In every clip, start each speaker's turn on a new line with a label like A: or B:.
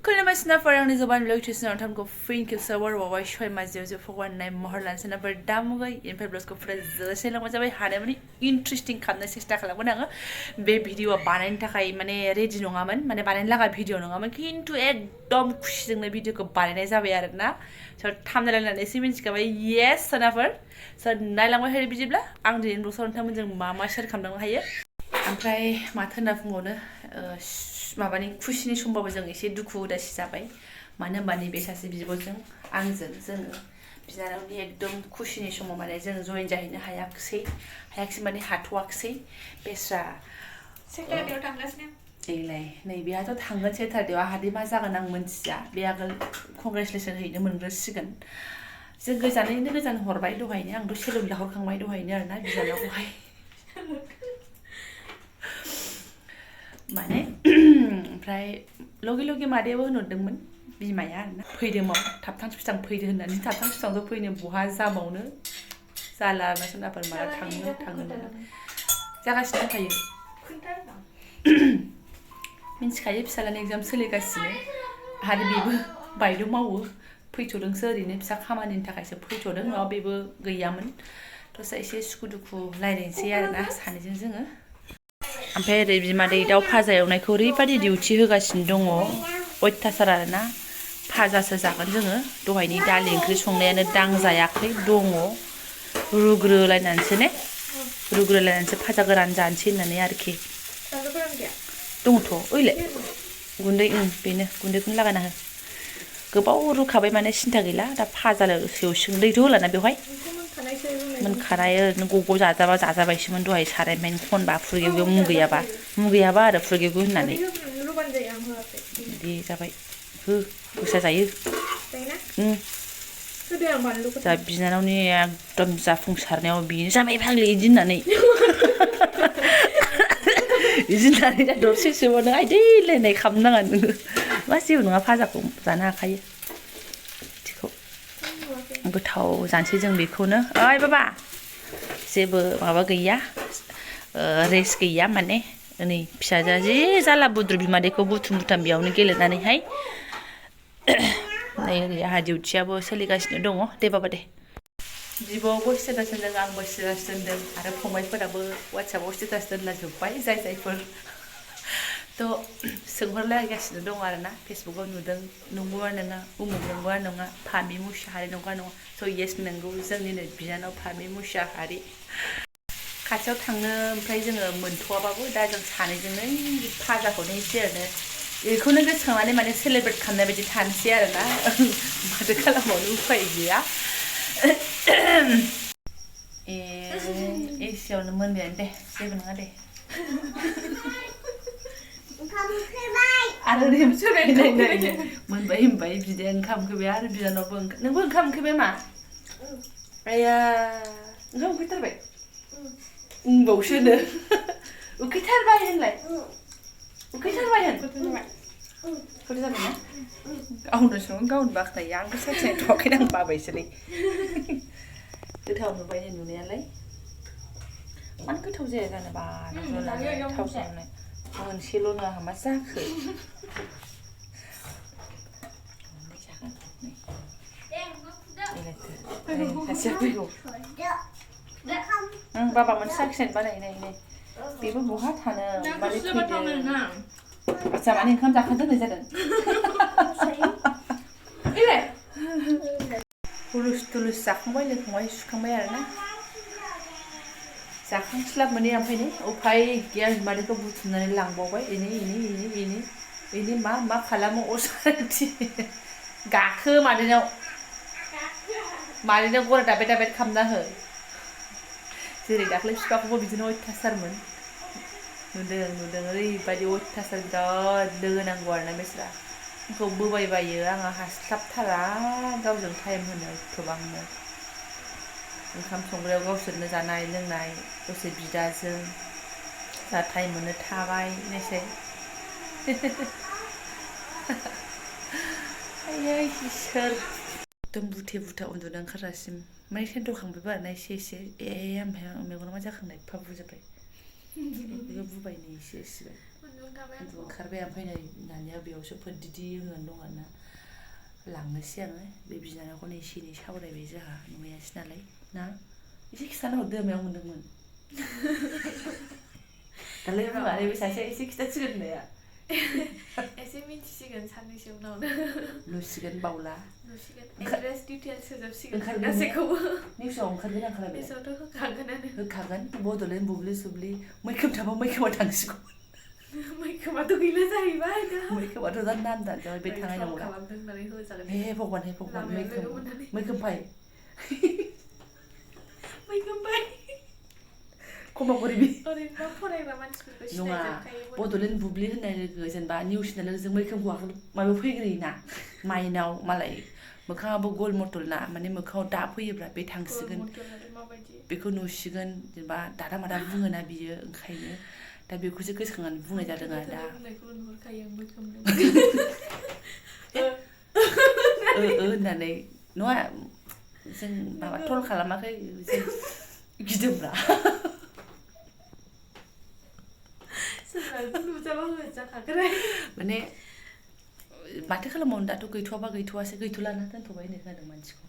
A: खुलुमबाय सिनाफोर आंनि Jobanivlog टिउसनाव थामखौ फिनखौ सर्वर वावाय शय माजियाव जो फगवाननाय महर लान सिनाफोर दामुगै इनफाय ब्लग्सखौ फुरा जोसे लांबाय जाबाय हानायमानि इन्ट्रेस्टिं खालामनो सेस्था खालामगोन आङो बे भिडिअआ बानायनो थाखाय माने रेडि नङामोन माने बानायनो लागा भिडिअ नङामोन खिन्थु एकदम खुसिजोंनो भिडिअखौ बानायनाय जाबाय आरोना स थामनेल नायनानै एसे मिन्थिखाबाय येस सिनाफोर स नायलांबाय थादो बिदिब्ला आं दिनै ब्लग्सआव नोंथांमोनजों मा मा शेयार खालामनो हायो ओमफ्राय माथो होनना बुंबावनो माबानि खुसिनि समबाबो जों एसे दुखु उदासि जाबाय मानो होनबा नैबे सासे बिब'जों आंजों जोङो बिनानावनि एकदम खुसिनि समाव माने जों जइन जाहैनो हायाखिसै माने हाथ'वाखिसै बेस्रा
B: सेटारडेआव थांगासिनो
A: एलाय नैबेहाथ' थांगोन सेटारडेआव आहादि मा जागोन आं मिन्थिया बे आगोल कंग्रेचुलेसन हैनो मोनग्रोसिगोन जों गोजानैनो गोजान हरबाय दहायनो आंथ' सेलुन लाहरखांबाय दहायनो आरोना बिनानावखौहाय माने ओमफ्राय लगे लगे मादैयाबो होनहरदोंमोन बिमाया आरोना फैदोंमोन थाबथां फिथां फैदो होननानै थाबथां फिथांथ' फैनो बहा जाबावनो जाला आरोना सोरनाफोर माला थांनो जागासिनो दंखायो मिन्थिखायो फिसालानि एगजाम सोलिगासिनो आरो बेबो बायद' मावो फैथ'दोंसो ओरैनो फिसा खामानिनि थाखायसो फैथ'दों नङाबा बेबो गैयामोन दसे एसे सुखु दुखु रायलायनोसै आरोना सानैजों जोङो ओमफ्राय ओरै बिमादै दाउ फाजा एवनायखौ ओरैबायदि डिउटि होगासिनो दङ अयथासार आरोना फाजासो जागोन जोङो दहायनि दालि ओंख्रि संनायानो दांजायाखै दङ रुग्रोलायनानैसो फाजा गोरान जानोसै होननानै आरोखि दङथ' ओइलाय गुन्दै बेनो गुन्दैखौनो लागायना हो गोबाव रुखाबाय माने सिन्था गैला दा फाजाल' एवसिगोन दैथ' होलाना बेवहाय मोनखानाय ओरैनो गग' जाजाबायसोमोन दहाय सारायनिफ्रायनो खनबा फुरगेवगेव मुगैयाबा आरो फुरगेवगेव होननानै बिदि जाबाय हो गोसा जायो दा बिनानावनि एकदम जाफुंसारनायाव बेनो जाबाय फाग्लि इदि होननानै दा दरसेसोबो नों आइदैलायनाय खालामनाङा नोङो मा जेबो नङा फाजाखौ जानो हाखायो बिदिखौ गोथाव जानोसै जों बेखौनो ओइ बाबा जेबो माबा गैया रेस्ट गैया माने नै फिसाजोआ जि जाला बुद्रु बिमादैखौ बुथुम बुथाम बेयावनो गेलेनानैहाय नै ओरै आंहा डिउटियाबो सोलिगासिनो दङ दे बाबा दे बिब'आवबो स्टेटास दोनदों आंबो स्टेटास दोनदों आरो फंबायफोराबो वाट्सएपआव स्टेटास दोनला जोब्बाय जायफोर थ' सोंहरलायगासिनो दङ आरोना फेसबुकआव नुदों नंगौआ नङा उमुक नंगौआ नङा फामि मुसाहारि नंगौआ नङा स' येस नंगौ जोंनिनो बिनानाव फामि मुसाहारि खाथियाव थांनो ओमफ्राय जोङो मोनथ'वाबाबो दा जों सानैजोंनो फाजाखौनो एसे ओरैनो बेखौनो गोसोखांनानै माने सेलेब्रेट खालामनाय बायदि थानोसै आरोना माथो खालामबावनो उफाय गैया एसेयावनो मोनबायानो दे जेबो नङा दे आरो मोनबाय होनबाय बिदाया ओंखाम उखैबाय आरो बिनानावबो नोंबो ओंखाम उखैबाय मा आया ओंखाम उखैथारबाय बुंबावसोनो उखैथारबाय होनलाय उखैथारबाय होन खथ' जाबायना गावनो सङो गावनो बाख्नायो आंबो साखिनायथ'वाखैनो आं बाबायसोलै गोथाव नुबाय नुनायालाय मानो गोथाव जाया जानोबा थाव संनाय मोनसेल' नङा मा जाखो सासेया फैगौ बाबा मोनसे साखिनाय बानायनाय बेबो बहा थानो माने फैदो आच्चा माने ओंखाम जाखांदों होननाय जादों हुलुस थुलुस जाखांबाय लोंखांबाय सुखांबाय आरोना जाखांस्लाब मोनै ओमफ्राय उफाय गैया बिमादैखौ बुथुमनानै लांबावबाय इनि मा खालामो असान्थि गाखो मादैनाव गरा दाबेद दाबेद खालामना हो जेरै दाख्लै बिफाखौबो बिदिनो अयथासारमोन नुदों ओरैबायदि अयथासार बिराद लोगो नांगौ आरोना बेस्रा आंखौ बोबायबायो आंहा हास्लाबथारा गावजों टाइम होनो एथ'बांनो ओंखाम संग्रायाव गावसोरनो जानाय लोंनाय दसे बिदाजों जा टाइम मोननो थाबाय नायसै आयै इसोर एकदम बुथे बुथा उन्दुनो ओंखारजासिम माने सेन्थ'खांबायबो आरोना एसे ओमफ्राय मेगना मा जाखांनाय एफा बुजोब्बाय बेखौ बुबाय नै एसे ओंखारबाय ओमफ्राय नै दानिया बेयावसो फोरदिदि होननानै दं आरोना लांनोसै आङो बे बिनानावखौनो एसे एनै सावरायबाय जोंहा नुयासै नालाय ना एसे खिथाना हरदो मायाव मोनदोंमोन दालाय बुङा बे सासेया एसे खिथासिगोन होननाया
B: एसे मिन्थिसिगोन साननैसो उनावनो
A: नुसिगोन बावला
B: नुसिगोन एड्रेस डिटेल्स होजोबसिगोन गासैखौबो
A: निउसाव ओंखारगोन ओंखाराखै
B: निउसावथ' होखागोन
A: बड'लेण्ड बुब्लि सुब्लि मैखोम थाबा मैखोमा थांसिगौ
B: मैखोमाथ' गैला जाहैबाय दा
A: मैखोमाथ' दा नाम दानजाबाय बे थांनाय नंला
B: खालामदों होननानै होजागोन
A: हे भगबान मैखोम फाय खमावगरिबि
B: ओरैनो फरायग्रा मानसिफोरखौ
A: नङा
B: सिनायजोबखायो
A: बड'लेण्ड बुब्लि होननाय लोगो जेनेबा निउस होननाय लोगो जों मैखोमखौ माबायाव फैग्रोयोना माइनाव मालाय मोखाङाबो गल मटल ना माने मोखाङाव दा फैयोब्रा बे थांसिगोन बेखौ नुसिगोन जेनेबा दादा मादा बुङोना बियो ओंखायनो दा बेखौसो गोसोखांनानै बुंनाय जादों आरो दा होननानै नङा जों माबा ट्रल खालामाखै जों गिदोंब्रा माने माथो खालामबावनो दाथ' गैथ'वाबा गैथ'वासो गैथ'लाना दोनथ'बाय होननाय खोनादों मानसिखौ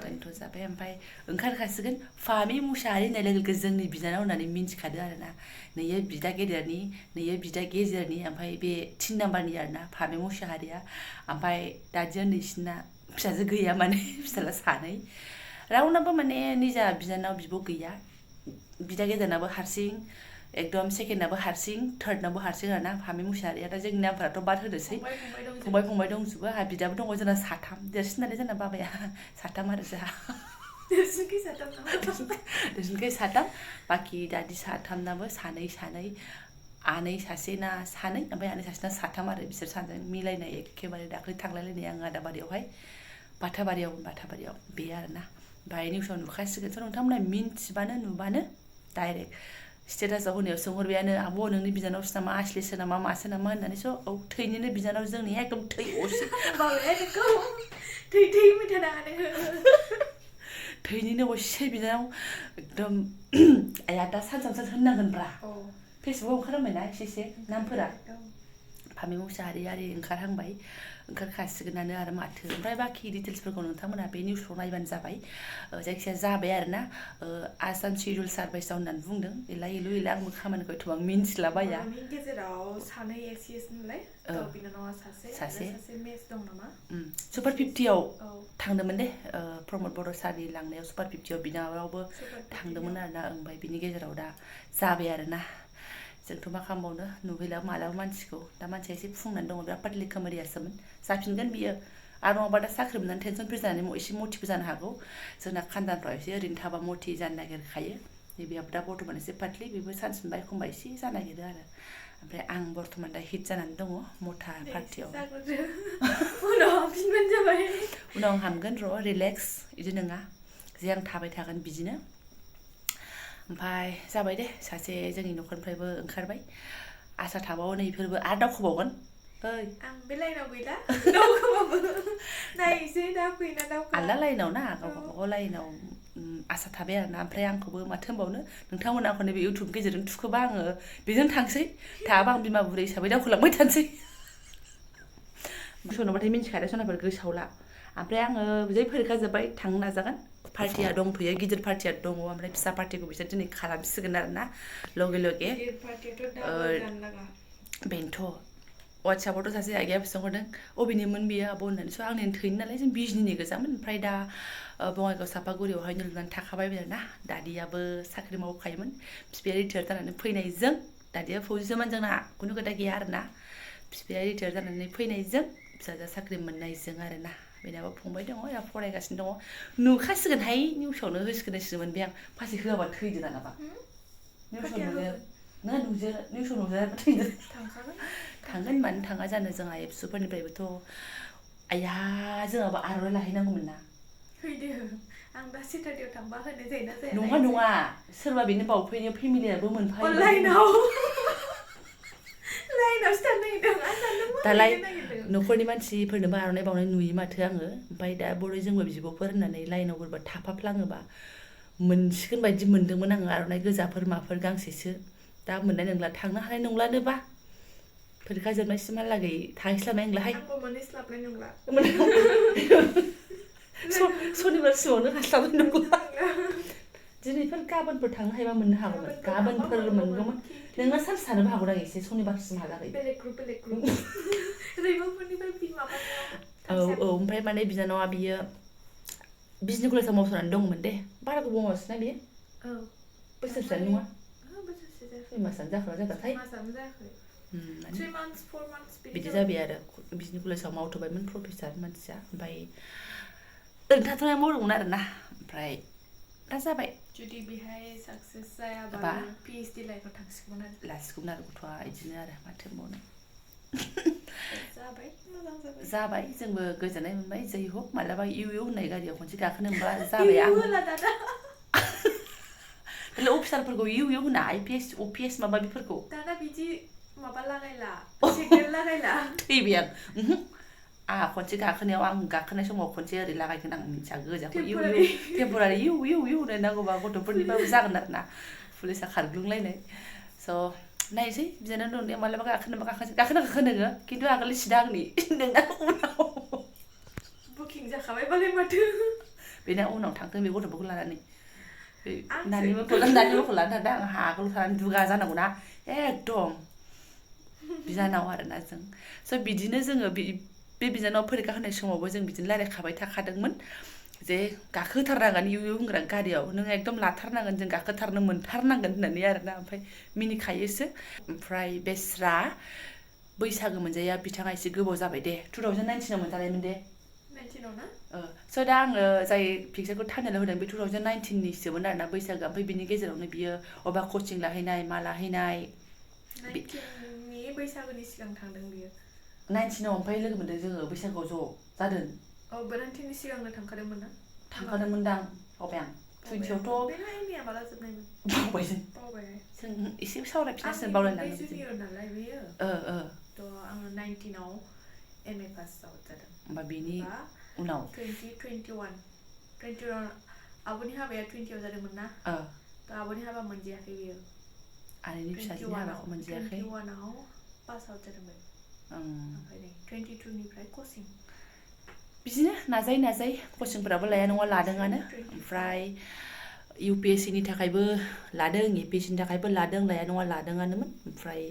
A: दोनथ'जाबाय ओमफ्राय ओंखारखासिगोन फामि मुसाहारि होननाय लोगो लोगो जोंनि बिनानाव होननानै मिन्थिखादो आरोना नैयो बिदा गेदेरनि नैयो बिदा गेजेरनि ओमफ्राय बे 3 नाम्बारनि आरोना फामि मुसाहारिया ओमफ्राय दादि उन्दैसिना फिसाजो गैया माने फिसाला सानै रावनाबो माने निजा बिनानाव बिब' गैया बिदा गेदेरनाबो हारसिं एकदम सेकेन्डनाबो हारसिं थार्डनाबो हारसिं आरोना फामि मुसाहारिया दा जोंनि नामफोराथ' बाद होदोसै फंबाय दंजोबो आहा बिदाबो दङ जोंना 3 देरसिन नालाय जोंना बाबाया 3 आरो जोंहा देरसिनखाय 3 बाखि दादि 3नाबो सानै आनै सासे ना सानै ओमफ्राय आनै सासेना 3 आरो बिसोर सानैजों मिलायनाय एखेबारे दाख्लै थांलायलायनाय आं आदाबारियावहाय बाथाबारियाव बे आरोना ओमफ्राय निउसाव नुखासिगोन स' नोंथांमोना मिन्थिबानो नुबानो डाइरेक्ट स्टेटासाव होनायाव सोंहरबायानो आब' नोंनि बिनानावसो नामा आसलिसो नामा मासो नामा होननानै स' औ थैनिनो बिनानाव जोंनिया एकदम थै असे थैनिनो असे बिनानाव एकदम आया दा सानसे होननांगोनब्रा फेसबुकआव ओंखारहांबायना एसे नामफोरा फामि मुसाहारि आरि ओंखारखासिगोनानो आरो माथो ओमफ्राय बाखि डिटेल्सफोरखौ नोंथांमोना बे निउसखौ नायबानो जाबाय जायखिजाया जाबाय आरोना आसाम सिडिउल सार्भिसाव होननानै बुंदों एला आंबो खामानिखौ एथबां मिन्थिलाबाया
B: गेजेराव सानै ACS नालाय बिनानावा सासे मेस दं नामा
A: सुपार 50आव थांदोंमोन दे प्रमद बर' सारनि लांनायाव सुपार 50आव बिनानावाबो थांदोंमोन आरोना ओमफ्राय बिनि गेजेराव दा जाबाय आरोना जोंथ' मा खालामबावनो नुहैला मालाबा मानसिखौ दा मानसिया एसे फुंनानै दङ बिराद पाटलि खोमोरियासोमोन जाफिनगोन बियो आरो नङाबा दा साख्रि मोननानै टेनसन फ्रि जानानै एसे मटिबो जानो हागौ जोंना खान्दानफ्राव एसे ओरैनो थाबा मटि जानो नागिरखायो नैबेयाबो दा बर्थमान एसे पाटलि बेबो सान्स मोनबा एखमबा एसे जानो नागिरो आरो ओमफ्राय आं बर्थमान दा हिट जानानै दङ मथा पार्टियाव उनाव हामगोन र' रिलेक्स बिदि नङा जे आं थाबाय थागोन बिदिनो ओमफ्राय जाबाय दे सासे जोंनि न'खरनिफ्रायबो ओंखारबाय आसा थाबावो नै बेफोरबो आरो दावखोबावगोन
B: आं बे लाइनाव गैला दावखोबाबो नायसै दा फैना दावखो
A: आलदा लाइनाव ना गावबागाव लाइनाव आसा थाबाय आरोना ओमफ्राय आंखौबो माथो होनबावनो नोंथांमोना आंखौ नैबे इउटुब गेजेरजों थुखोबा आङो बेजों थांसै थाबा आं बिमा बुरै हिसाबै दावखोलांबाय थानोसै सनोबाथाय मिन्थिखादों सनाफोर गोसोआवला ओमफ्राय आङो जै फरिखा जोब्बाय थांनो नाजागोन पार्टिया दंथ'यो गिदिर पार्टिया दङ ओमफ्राय फिसा पार्टिखौ बिसोर दिनै खालामसिगोन आरोना लगे बेनोथ' वाट्सएपआवथ' सासे आइया सोंहरदों अबेनिमोन बियो आब' होननानै स' आंनि थैनि नालाय जों बिजनिनि गोजामोन ओमफ्राय दा बङाइगाव सापागुरियावहाय लुनानै थाखाबाय आरोना दादियाबो साख्रि मावखायोमोन बिफाया रिटायार जानानै फैनायजों दादिया फौजिसोमोन जोंना खुनु खोथा गैया आरोना बिफाया रिटायार जानानै फैनायजों फिसाजोआ साख्रि मोननायजों आरोना बेनाबो फंबाय दङ या फरायगासिनो दङ नुखासिगोनहाय निउसावनो होसिगोन बे आं फासि होआबा थैदो दानाबा निउसाव नुजायाबा थैदो थांगोन मानो थाङा जानो जोंहा एबसुफोरनिफ्रायबोथ' आया जोंहाबो आर'नाइ लाहैनांगौमोन ना
B: फैदो आं दा सेटारडेआव थांबा होनाय जायोना जाया
A: नङा सोरबा बेनो बावफैनायाव फेमिलियाबो मोनफायो
B: लाइनाव
A: दालाय न'खरनि मानसिफोरनोबो आर'नाइ बावनाय नुयो माथो आङो ओमफ्राय दा बर' जोंबो बिब'फोर होननानै लाइनाव बोरैबा थाफाफ्लाङोबा मोनसिगोन बायदि मोनदोंमोन आङो आर'नाइ गोजाफोर माफोर गांसेसो दा मोननाय नंला थांनो हानाय नंलानोबा फरिखा जोबनायसिमहालागै थाहैस्लाबनाय नंलाहाय
B: आंबो मोनहैस्लाबनाय नंला
A: सनिबारसिमावनो हास्लाबनाय नंला दिनैफोर गाबोनफोर थांनो हायोबा मोननो हागौमोन गाबोनफोर मोनगौमोन नोङो सानसे थानोबो हागौ दां एसे सनिबारसिमहालागै
B: बेलेग ग्रुप रैमाफोरनिफ्राय माबानायाव
A: औ ओमफ्राय माने बिनानावा बियो बिजनि कलेजाव मावस'नानै दंमोन दे बारा गोबाव मावासैना बियो बोसोरसेयानो नङा
B: बोसोरसे जायाखै
A: 3 मासानो जाखोना जायाखै
B: 3 मासानो जायाखै 3 months 4 months
A: बिदि जाबाय आरो बिजनि कलेजाव मावथ'बायमोन प्रफेसार मानसिया ओमफ्राय ओरैनो थाथ'नाय मावदोंमोन आरोना ओमफ्राय दा जाबाय
B: जुदि बेहाय साक्सेस जायाबा PhD लाइफआव थांसिगौमोन आरो
A: लासिगौमोन आरो गथ'आ बिदिनो आरो माथो होनबावनो
B: जाबाय मोजां
A: जाबाय जोंबो गोजोननाय मोनबाय जै हक मालाबा इउ होननाय गारियाव खनसे गाखोनो मोनबा जाबाय आं
B: होला दादा
A: अफिसारफोरखौ इउ होना IPS OPS माबा बेफोरखौ
B: दाना बिदि माबा लागायला सिगनेल लागायला
A: थैबाय आं आंहा खनसे गाखोनायाव आं गाखोनाय समाव खनसे ओरै लागायगोन आं मिथिया गोजाखौ टेम्परारि इउ होनो नांगौबा गथ'फोरनिबाबो जागोन आरो ना पुलिसा खारग्लुंलायनाय स' नायसै बिदिनो दं दे मालाबा गाखोनो नोङो खिन्थु आगोल सिदा आंनि नोंना उनाव
B: बुकिं जाखाबायबालाय माथो
A: बेना उनाव थांथों बे गथ'फोरखौ लानानै नानिमोनखौ लानानै थांदों आंहा आगोल थानानै दुगा जानांगौना एकदम बिनानाव आरोना जों स' बिदिनो जोङो बे बिनानाव फरिखा होनाय समावबो जों बिदिनो रायलायखाबाय थाखादोंमोन जे गाखोथारनांगोन इउ होनग्रा गारियाव नों एकदम लाथारनांगोन जों गाखोथारनो मोनथारनांगोन होननानै आरोना ओमफ्राय मिनिखायोसो ओमफ्राय बेस्रा बैसागो मोनजाया बिथाङा एसे गोबाव जाबाय दे 2019 आव मोनजानायमोन दे
B: 19 आव ना
A: स' दा आङो जाय पिक्सारखौ थांनायल होदों बे 2019 निसोमोन आरोना बैसागो ओमफ्राय बिनि गेजेरावनो बियो अबा कचिं लाहैनाय मा लाहैनाय
B: 19नि बैसागोनि सिगां थांदों बियो
A: 19 आव ओमफ्राय लोगो मोनदों जोङो बैसागोआव ज' जादों
B: 19नि सिगांनो थांखादोंमोन ना
A: थांखादोंमोनदां बावबाय आं 20आवथ'
B: बेना एमएआ माला जोबनायमोन
A: बावबाय जों एसे सावरायफिनांसिगोन बावलायलाङो
B: जुनियर नालाय बेयो थ' आङो 19 आव एमए पास आउट जादों
A: होमबा बेनि उनाव
B: 2021 आब'नि हाबाया 20 आव जादोंमोन ना थ' आब'नि हाबा मोनजायाखै बियो
A: आनैनि फिसाजोनि हाबाखौ मोनजायाखै
B: 21 आव पास आउट जादोंमोन ओमफ्राय नै 22 निफ्राय कचिं
A: बिदिनो नाजायै कचिंफोराबो लाया नङा लादोंआनो ओमफ्राय UPSC नि थाखायबो लादों APSC नि थाखायबो लादों लाया नङा लादोंआनोमोन ओमफ्राय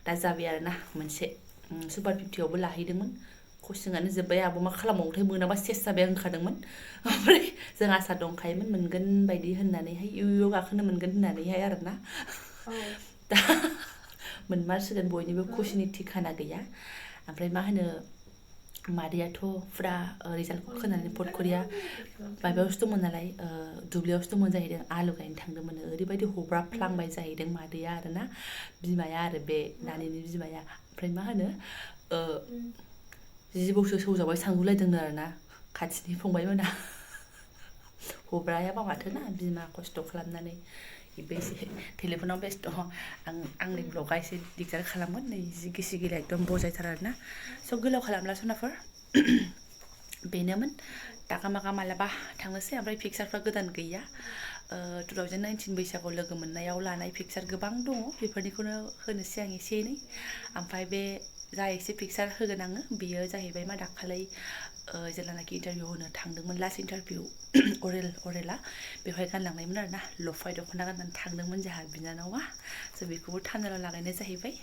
A: दा जाबाय आरोना मोनसे सुपार 50 आवबो लाहैदोंमोन कचिंआनो जोब्बाय आब' मा खालामबावनोथाय मोनाबा सेस जाबाय होनखादोंमोन ओमफ्राय जों आसा दंखायोमोन मोनगोन बायदि होननानैहाय इउ गाखोनो मोनगोन होननानैहाय आरोना दा मोनमारसिगोन बयनिबो खुसिनि ठिकाना गैया ओमफ्राय मा होनो मादैयाथ' फुरा रिजाल्टखौ खोनानै पटखरिया माबायावसो दंमोन नालाय दुब्लियावसो दंमोन जाहैदों आलु गायनो थांदोंमोन ओरैबायदि हब्राबफ्लांबाय जाहैदों मादैया आरोना बिमाया आरो बे नानिनि बिमाया ओमफ्राय मा होनो 10 सौजाबाय सांगुलायदोंनो आरोना खाथिनि फंबायमोना हब्रायाबा माथोना बिमा खस्थ' खालामनानै बेबो एसे टेलिफनाव बेस्थ' आंनि ब्लगा एसे दिगदार खालामगोन नै जिगि सिगिला एकदम बजायथार आरोना स' गोलाव खालामला सनाफोर बेनोमोन दागा मागा मालाबा थांनोसै ओमफ्राय पिक्सारफ्रा गोदान गैया 2019 बैसागुआव लोगो मोननायाव लानाय पिक्सार गोबां दङ बेफोरनिखौनो होनोसै आं एसे एनै ओमफ्राय बे जा एसे पिक्सार होगोन आङो बेयो जाहैबाय मा दाखालै जेब्लानाखि इन्टारभिउ होनो थांदोंमोन लास्ट इन्टारभिउ अरेला बेवहाय गानलांनायमोन आरोना लफाय दख'ना गाननानै थांदोंमोन जोंहा बिनानावा स' बेखौबो थान्दाराव लागायनाय जाहैबाय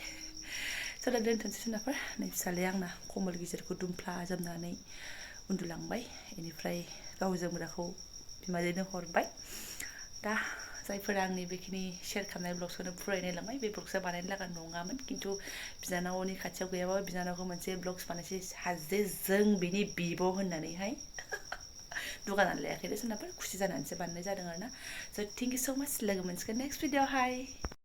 A: स' दा दोनथ'नोसै सोनाफोर नै फिसालाया आंना कम्बल गिदिरखौ दुमफ्ला जोमनानै उन्दुलांबाय बेनिफ्राय गाव जोमग्राखौ बिमादैनो हरबाय दा जायफोरा आंनि बेखिनि शेयार खालामनाय ब्लग्सखौनो फरायनाय लांबाय बे ब्लग्सआ बानायनो लागा नङामोन खिन्थु बिनानावनि खाथियाव गैयाबाबो बिनानावखौ मोनसे ब्लग्स बानायसै हाजे जों बिनि बिब' होननानैहाय दुगानानै लायाखै दे सोनाफोर खुसि जानानैसो बानायनाय जादों आरोना स' थेंक इउ स' माच लोगो मोनसिगोन नेक्स्ट भिडिअ'आवहाय